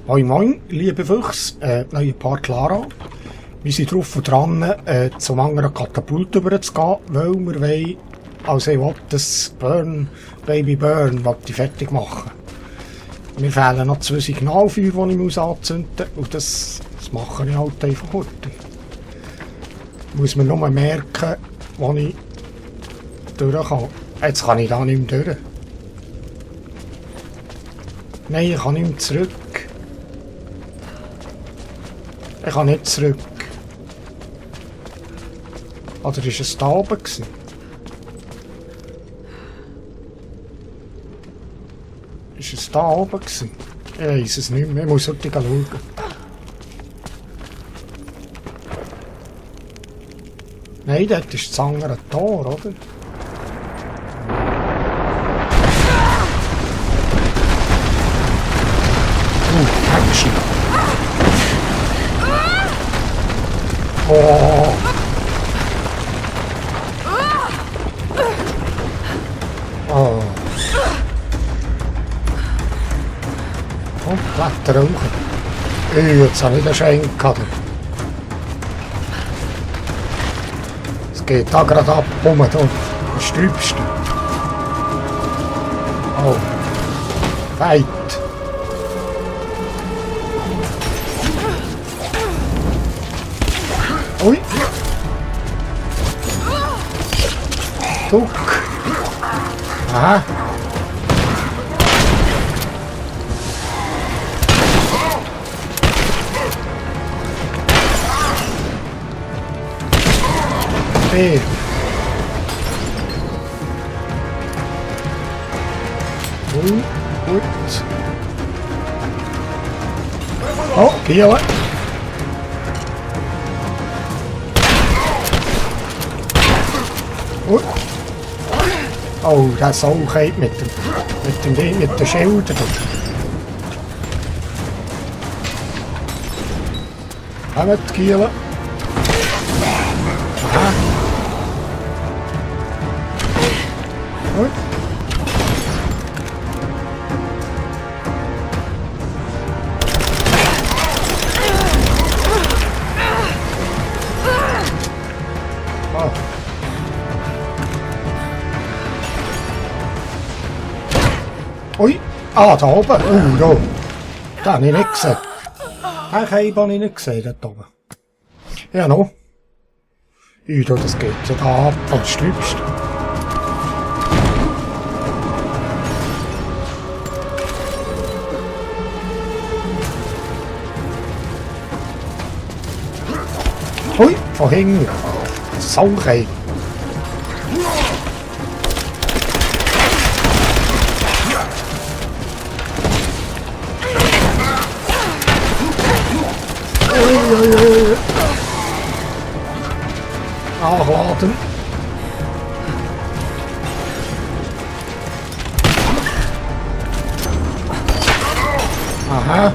Moin Moin, liebe Füchse, neue Part Clara. Wir sind drauf und dran, zum anderen Katapult überzugehen, weil wir wollen, also ich will das Baby Burn, die fertig machen. Mir fehlen noch 2 Signalfeuer, die ich anzünden muss, und das mache ich halt einfach heute. Muss man nur merken, wo ich durch kann. Jetzt kann ich da nicht mehr durch. Nein, ich kann nicht mehr zurück. Ich kann nicht zurück. Oder war es da oben? Ist es da oben? Ich weiss es nicht mehr. Ich muss heute schauen. Nein, dort ist das andere Tor, oder? Action! Oh! Oh! Und Blätter rauchen. Jetzt habe ich den Schenk gehabt. Es geht da gerade ab, um da. Das Sträubste. Oh! Weit! Ui! Duck! Aha! Hey! Gut! Oh, Giele! Oh, das Sau geht mit den Schildern. Kommt, Giele. Aha. Gut. Oh. Ui, da oben. Da. Da habe ich nicht gesehen. Den Keib habe ich nicht gesehen, dort oben. Ja, noch. Das geht ja da ab, am Sträubsten. Ui, von hinten. Saukeib. Nachladen. Aha.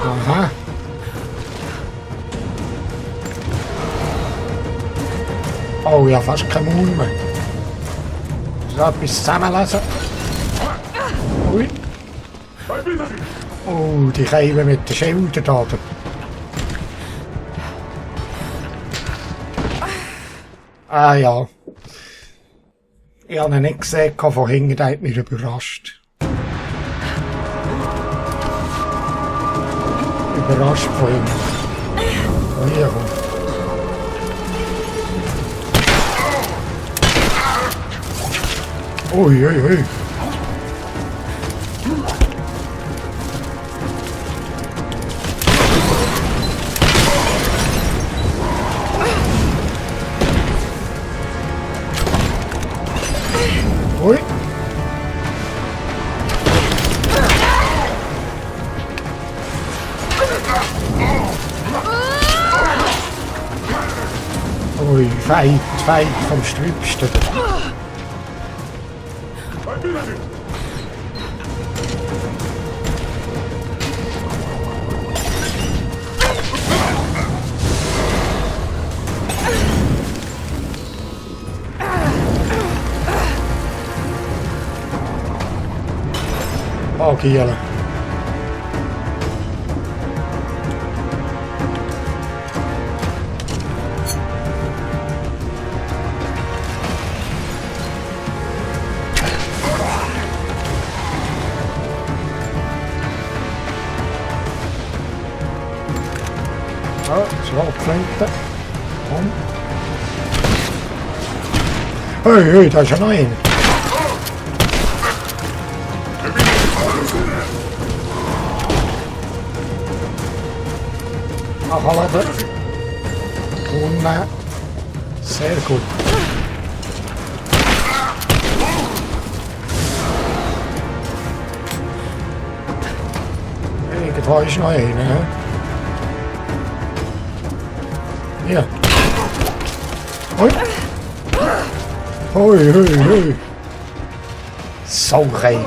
Aha. Oh ja, fast kein Mund mehr. So etwas zusammenlesen. Ui. Oh, die Scheibe mit den Schildern da. Ah ja. Ich habe ihn nicht gesehen, von hinten, der hat mich überrascht. Überrascht von hinten. Oh, hier kommt. Ui, ui, ui. Ui. Ui, weit vom Sträubsten. Gielen. Ja, Schlagflinte. Komm. Hey, hey, da ist ja noch einer. Nachladen. Und sehr gut. Irgendwo ist noch einer. Hier. Hoi. Hoi, hoi, hoi. Saugeil.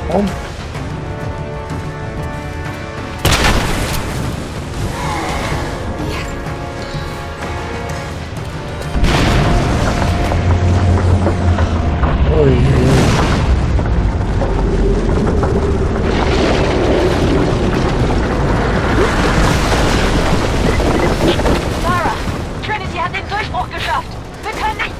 Komm. Hoi, hoi. Lara, Trinity hat den Durchbruch geschafft. Wir können nicht...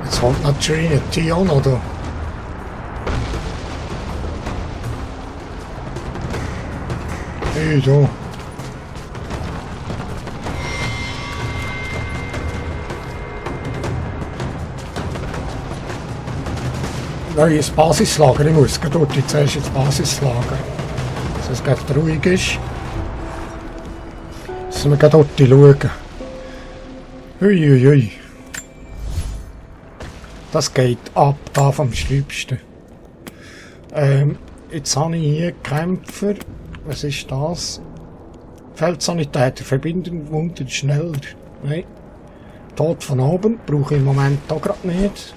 Jetzt kommt noch Trinity auch noch da. Hey, du. Neues Basislager, ich muss dort zuerst ins Basislager. Dass es gerade ruhig ist. Dass wir gerade dort schauen. Ui, ui, ui. Das geht ab, da vom Schlimmsten. Jetzt habe ich hier Kämpfer. Was ist das? Feldsanitäter, verbinden Wunden schneller. Nein. Tod von oben brauche ich im Moment auch gerade nicht.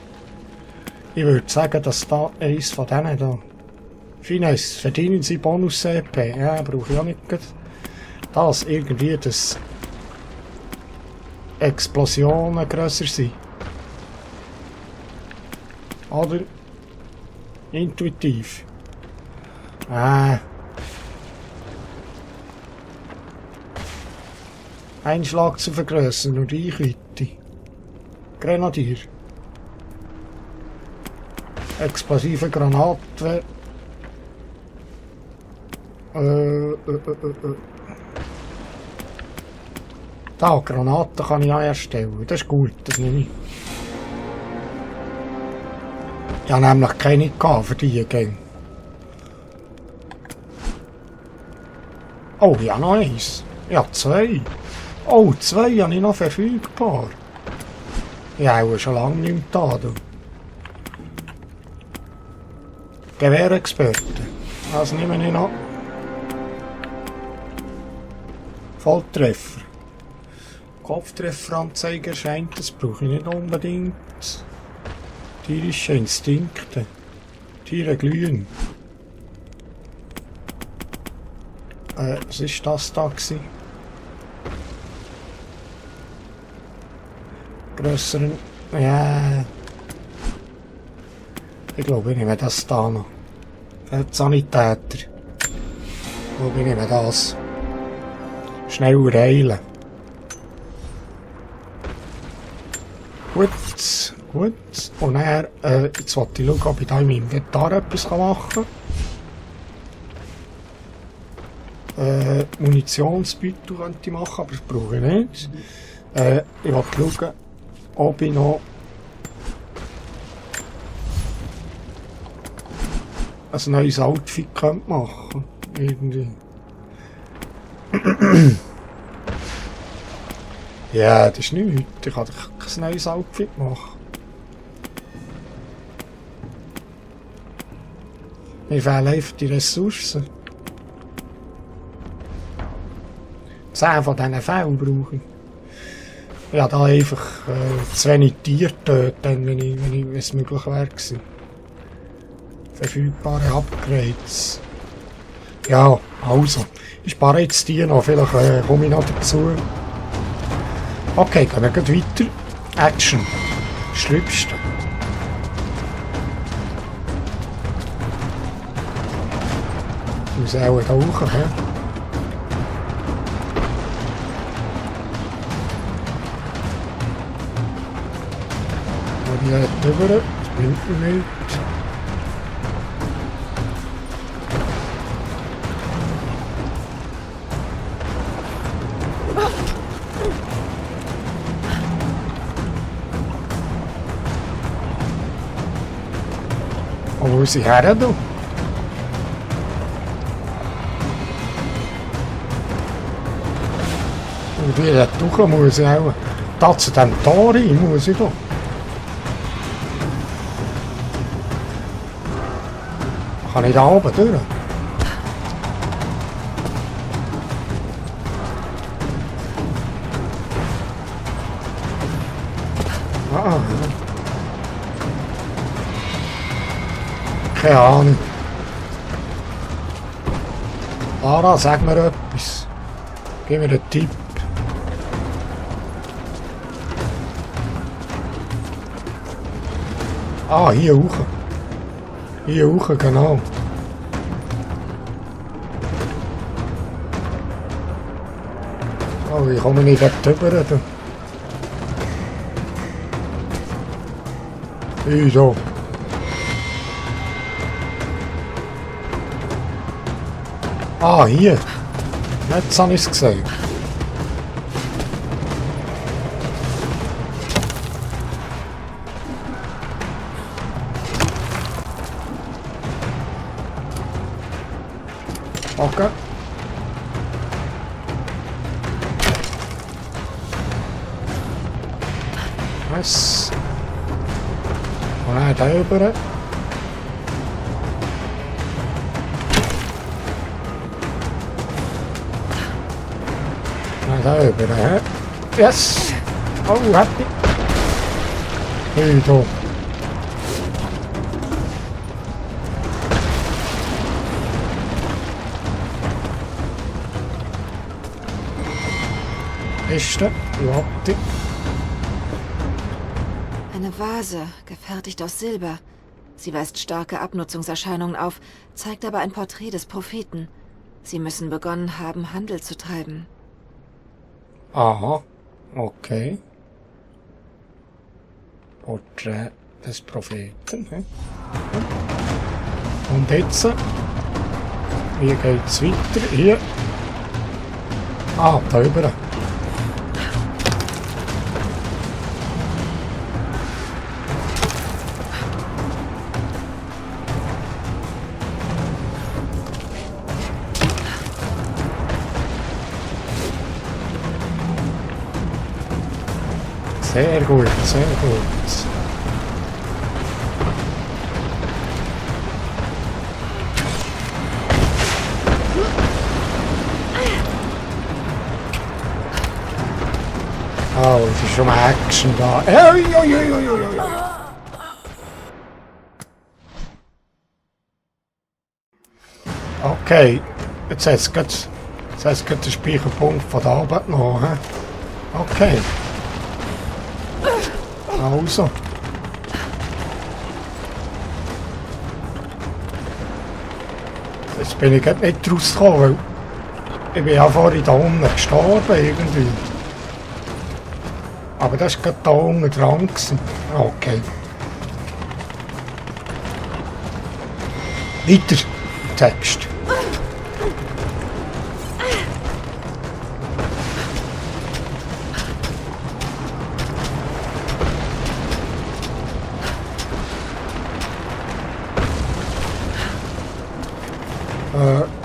Ich würde sagen, dass da eins von denen da. Finesse, verdienen Sie Bonus-CP? Ja, brauche ich auch nicht gerade. Das irgendwie, dass Explosionen grösser sind. Oder? Intuitiv. Einschlag zu vergrößern und Reichweite. Grenadier. Explosive Granaten. Da, Granaten kann ich auch erstellen. Das ist gut, das nehme ich. Ich habe nämlich keine gehabt für die Gänge. Oh, ja, noch eins. Ja, zwei. Oh, zwei habe ich noch verfügbar. Ja, auch schon lange nicht mehr da. Du. Gewehrexperte. Das nehme ich noch. Volltreffer. Kopftrefferanzeige erscheint, das brauche ich nicht unbedingt. Tierische Instinkte. Tiere glühen. Was ist das da gewesen? Grösseren... Ja... Ich glaube, ich nehme das da noch. Feldsanitäter. Ich glaube, ich nehme das. Schnell reilen. Gut, gut. Und dann, jetzt wollte ich schauen, ob ich da in meinem Inventar etwas machen kann. Munitionsbeutel könnte ich machen, aber das brauche ich nicht. Ich wollte schauen, ob ich noch ein neues Outfit könnte machen. Irgendwie. Ja, das ist nichts. Ich kann doch kein neues Outfit machen. Mir fehlen einfach die Ressourcen. 10 von diesen Fällen brauche ich. Ja, da einfach zu wenig Tiere töten, wenn es möglich wäre gewesen. Verfügbare Upgrades. Ja, also. Ich spare jetzt die noch, vielleicht komme ich noch dazu. Okay, gehen wir gleich weiter. Action. Das Schlimmste. Ich muss auch tauchen, hä? Und ich nicht drüber. Das bringt mir nichts. Und wo ist sie her, du? Und wie da durch muss ich auch. Da zu dem Tor rein muss ich da. Kann ich da oben durch? Ah, ja. Keine Ahnung. Lara, sag mir etwas. Gib mir einen Tipp. Ah, hier hoch. Hier hoch, genau. Oh, ich komme nicht dort drüber. Wieso? Ah, hier. Jetzt habe ich es gesehen. Okay. Was? Und dann da rüber. Da rüber, hä? Yes! Oh, happy! Hey, da. Ist der? Warte. Eine Vase, gefertigt aus Silber. Sie weist starke Abnutzungserscheinungen auf, zeigt aber ein Porträt des Propheten. Sie müssen begonnen haben, Handel zu treiben. Aha, okay. Porträt des Propheten. He? Und jetzt, wie geht's weiter? Hier. Ah, da rüber. Sehr gut, sehr gut. Oh, es ist schon mal Action da. Ui, ui, ui, ui, ui. Okay, jetzt hat es gerade den Speicherpunkt von der Arbeit noch. He? Okay. Also. Jetzt bin ich gerade nicht rausgekommen, weil ich bin ja vorhin da unten gestorben irgendwie. Aber das war gerade da unten dran gewesen. Okay. Weiter. Text.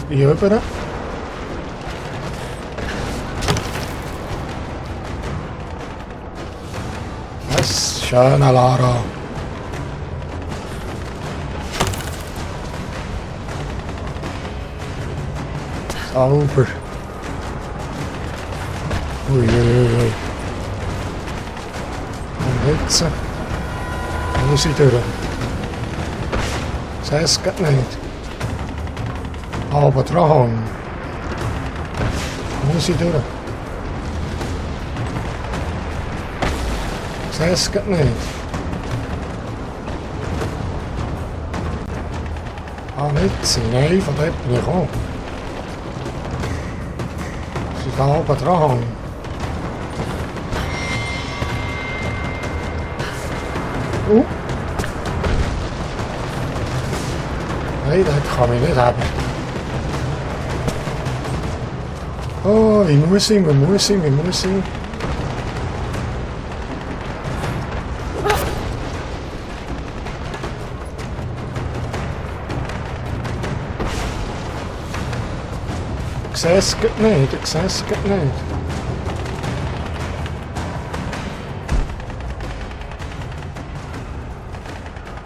Hier rüber. Das schöne Lara. Sauber. Uiuiui. Und jetzt muss ich durch. Das heisst, geht nicht. Aber dran. Muss ich durch. Ich sehe es gerade nicht. Ah, nicht. Nein, von dort bin ich gekommen. Sie da oben dran. Nein, das kann ich nicht haben. Oh, wie muss ich, wie muss ich, wie muss ich? Ich sehe es gerade nicht, ich sehe es gerade nicht.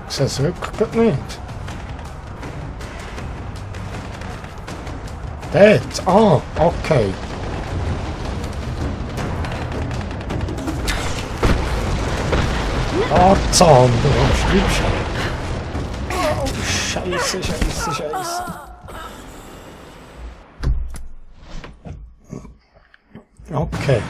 Ich sehe es wirklich gerade nicht. Dort, ah, okay. Tarzan, du schreibst. Oh, Scheiße, Scheiße, Scheiße. Okay.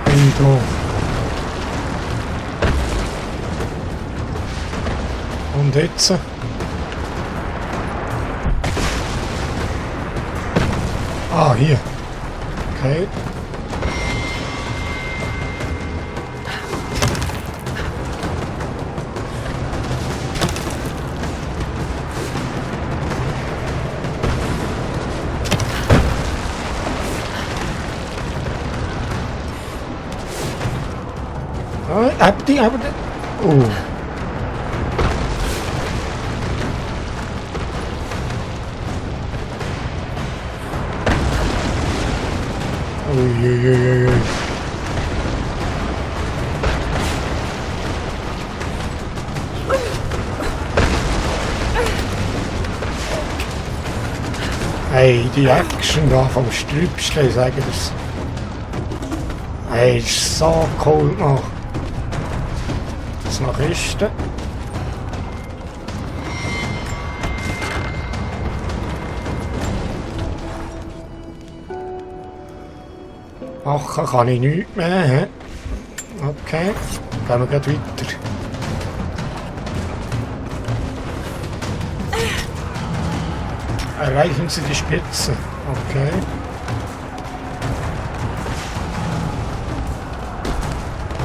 Bin da. Und jetzt? Ah, hier. Okay. Hab die. Oh. Uiuiuiui. Hey, die Action da vom Strübschle, ich sage das. Hey, ist so cool noch. Was noch ist da? Machen kann ich nichts mehr. He? Okay, gehen wir gleich weiter. Erreichen Sie die Spitze. Okay.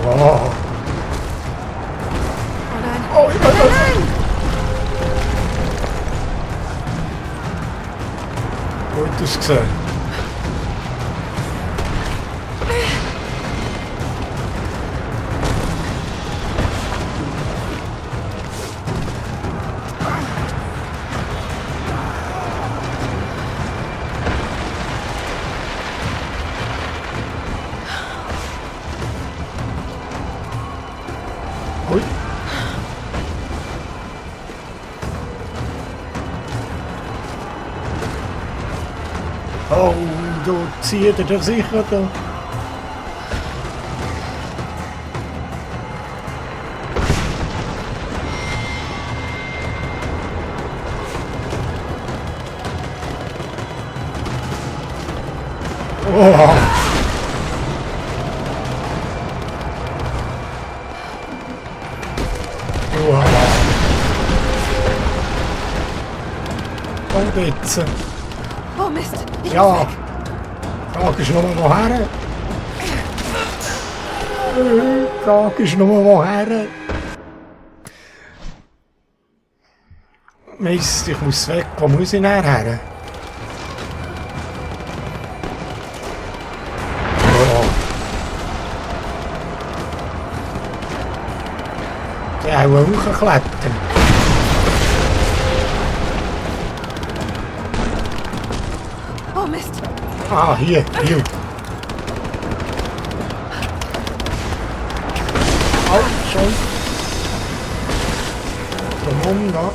Wow. Oh nein! Gut ausgesehen. Ui. Oh, du zieht er doch sicher da. Oh. Wow. Und jetzt? Oh Mist, ich Ja. muss weg. Frage ist nur, woher? Frage ist nur, woher? Mist, ich muss weg. Wo muss ich nachher? Oh. Ja, auch hochklettern. Oh Mist. Ah, hier. Au, schon. Da komm da.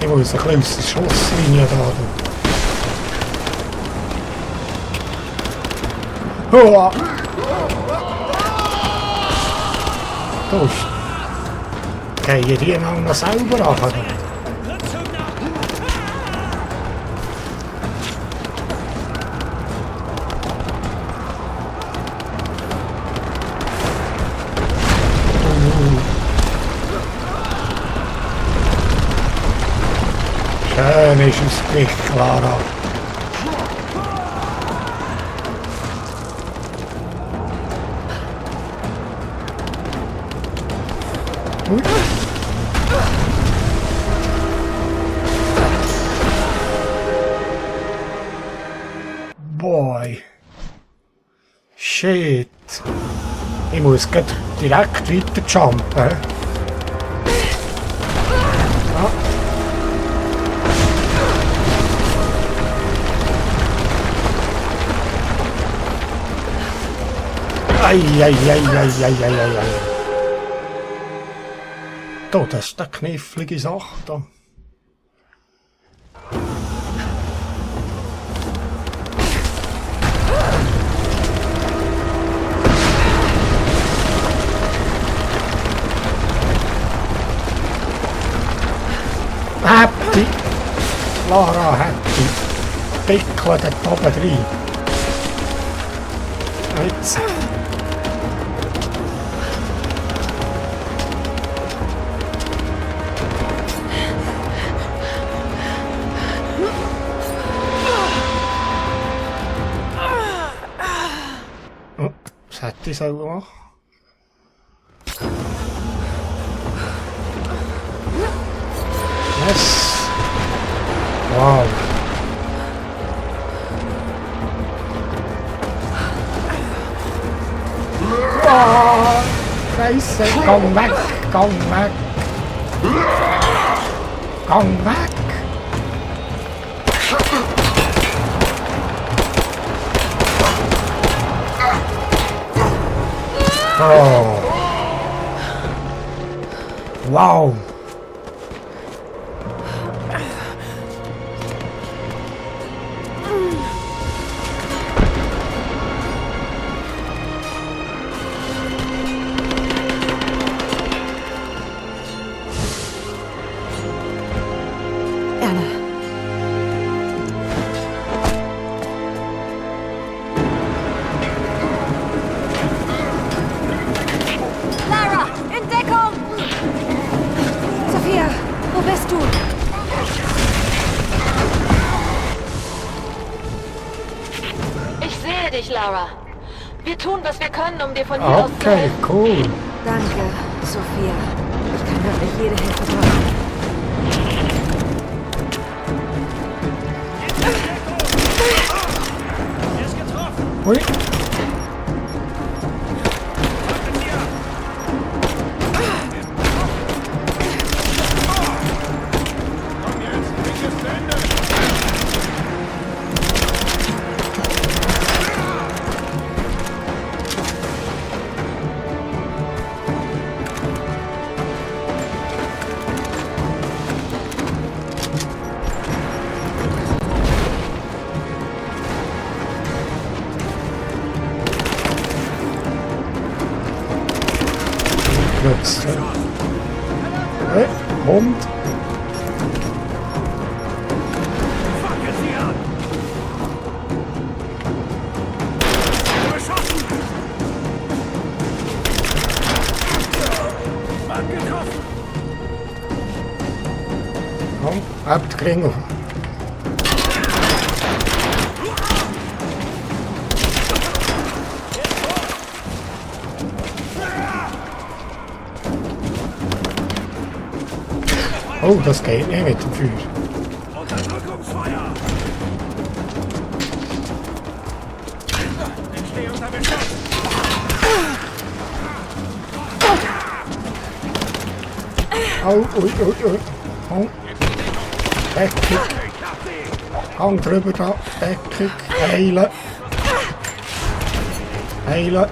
Ich muss ein bisschen aus der Schusslinie da. Hoa! Du, gehen die noch selber an? Schön ist es Gesicht, Clara. Ui. Boy. Shit. Ich muss grad direkt weiter jumpen. Eieieiei. Da, das ist eine knifflige Sache da. Happy! Lara, happy! Pickel dort oben rein. Jetzt. Oh, was hätte ich selber machen? Yes! Wow! Oh, Scheiße, komm weg, komm weg. Komm weg. Oh. Wow. Lara, in Deckung! Sophia, wo bist du? Ich sehe dich, Lara. Wir tun, was wir können, um dir von hier aus zu Okay, helfen. cool. Danke, Sophia. Ich kann wirklich jede Hilfe brauchen. Ui. Jetzt. Hey, Hund. Komm, habt Kringel. Oh, das geht nicht mit dem Feuer. Unterdrückungsfeuer! Ich stehe unter Beschuss! Oh, ui. Oh. Deckung. Gang drüber da. Deckung. Heilen. Heilen.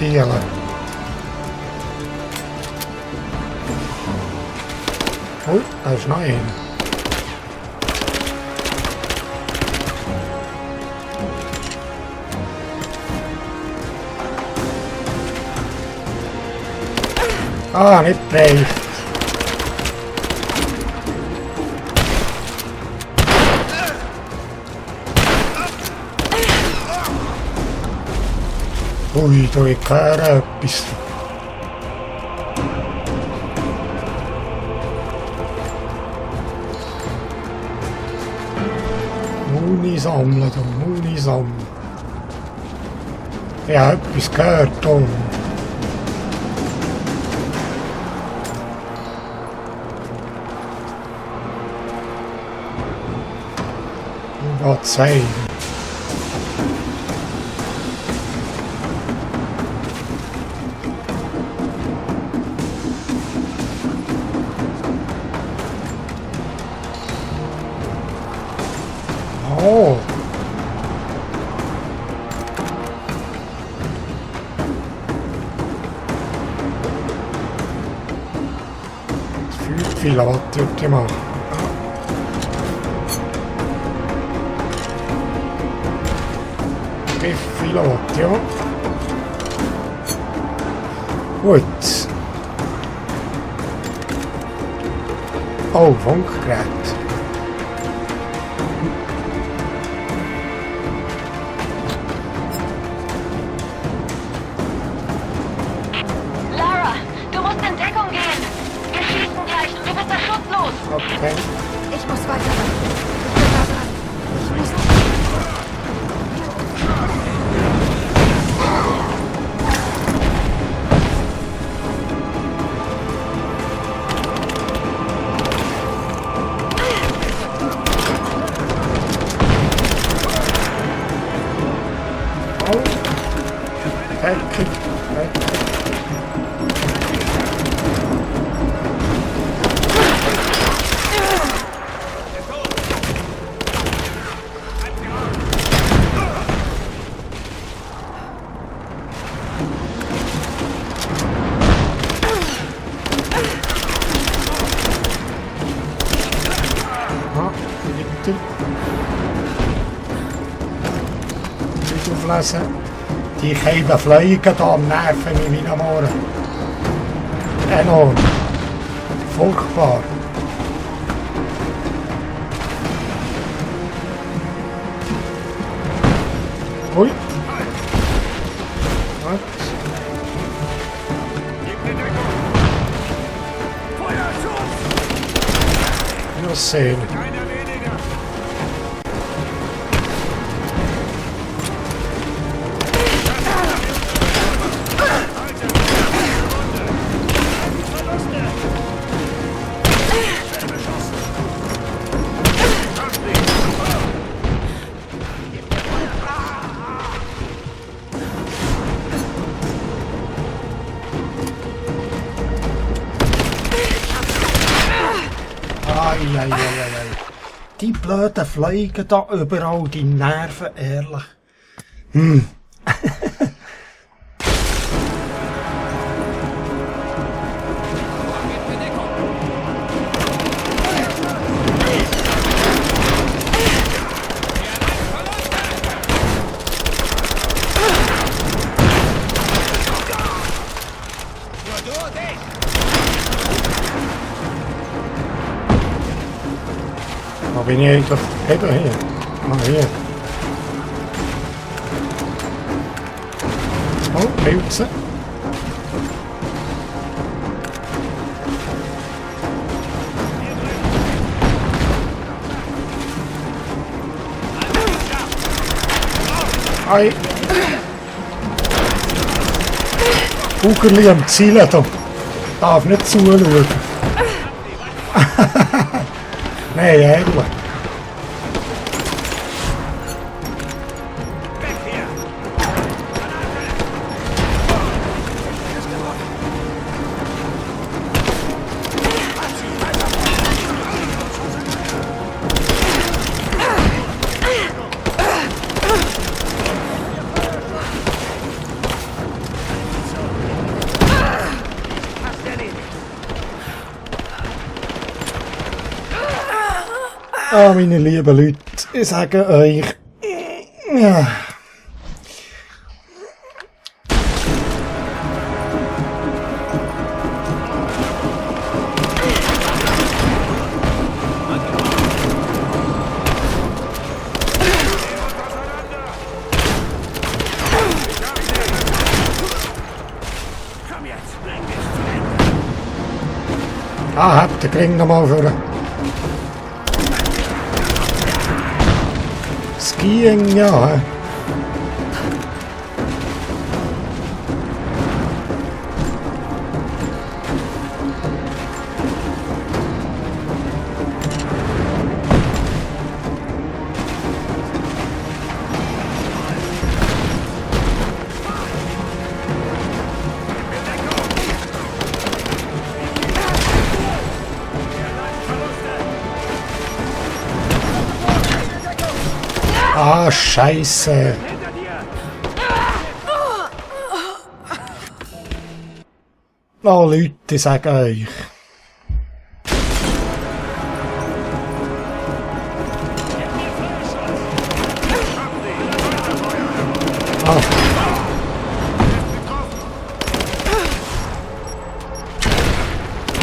Kiel. Oh, da ist noch ein. Ah, nicht breit. Ui, da ich höre etwas. Muni sammeln, da Muni sammeln. Ich habe etwas gehört, Tom. Was sein? Oh. Es fühlt viel, was ich mache. Viel Lot, ja. Gut. Oh, Funkgerät. Lara, du musst in Deckung gehen. Wir schießen gleich und du bist da schutzlos. Okay. Ich muss weiter. Ich bin da dran. Ich muss... Heckig. Bitte. Nicht auflesen. Die können fliegen da am Nerven wie am Morgen. Enorm. Furchtbar. Ui. Was? Feuerschutz! Nur sehen. Keiner weniger! Ei. Die blöden Fliegen da überall, die Nerven, ehrlich. Wo bin ich eigentlich? Eben hier. Ah, hier. Oh, Pilze. Ei. Bugerli am Zielen da. Darf nicht zuschauen. Nein, ehrlich. Weg hier! Ah, meine lieben Leute, ich sage euch, ja. Komm jetzt, bring dich zu Ende. Ah, habt den Kring nochmal für Skiing, ja. Hä? Ah, Scheiße. Hinter dir! Oh, Leute, ich sage euch. Ah.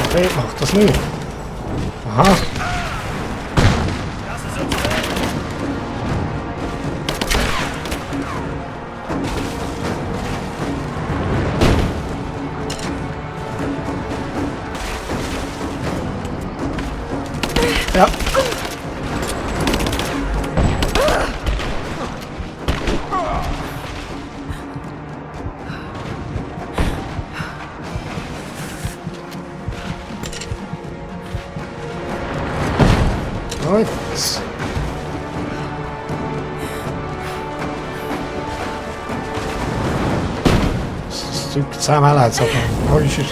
Okay, mach das nicht. Aha. Ja. Gut. Das Zeug zusammenlassen, aber wo ist er?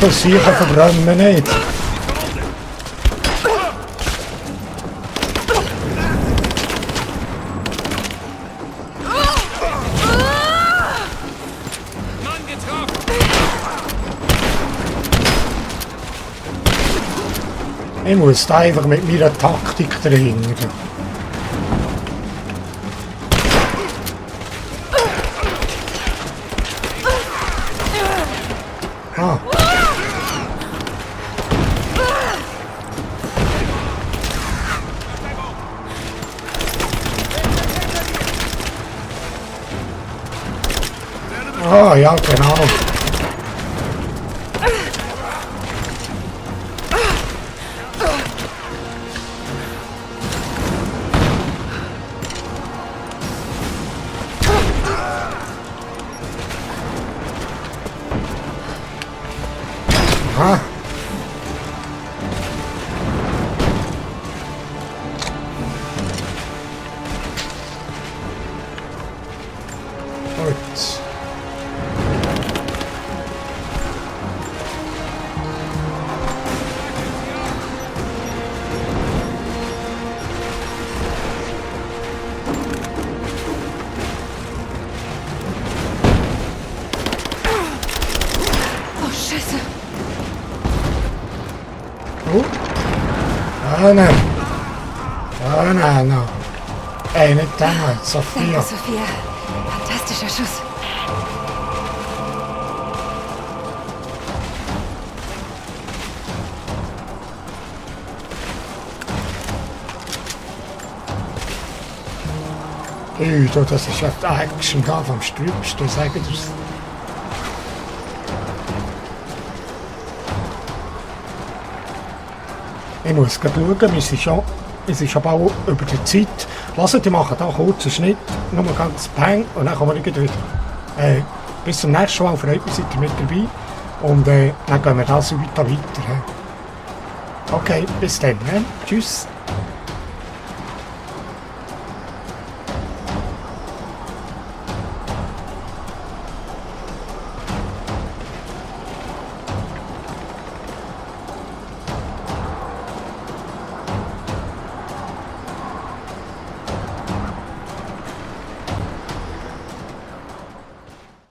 Das hier verbrennen wir nicht. Ich muss da einfach mit meiner Taktik drin. Ah. Ah, ja, genau. Aha. Gut. Oh, Scheiße. Oh. Ah, nein. Ah, nein, nein. Ey, nicht damals, Sophia. Danke, Sophia. Fantastischer Schuss. Ey, du, das ist ja die Action da vom Stübsten, sag ich dir's. Ich muss gerade schauen, es ist aber auch über die Zeit. Lasst, ich mache da kurz einen Schnitt, nur ganz bang und dann kommen wir wieder. Bis zum nächsten Mal, freut mich, seid ihr mit dabei. Und dann gehen wir das weiter. Okay, bis dann. Ne? Tschüss.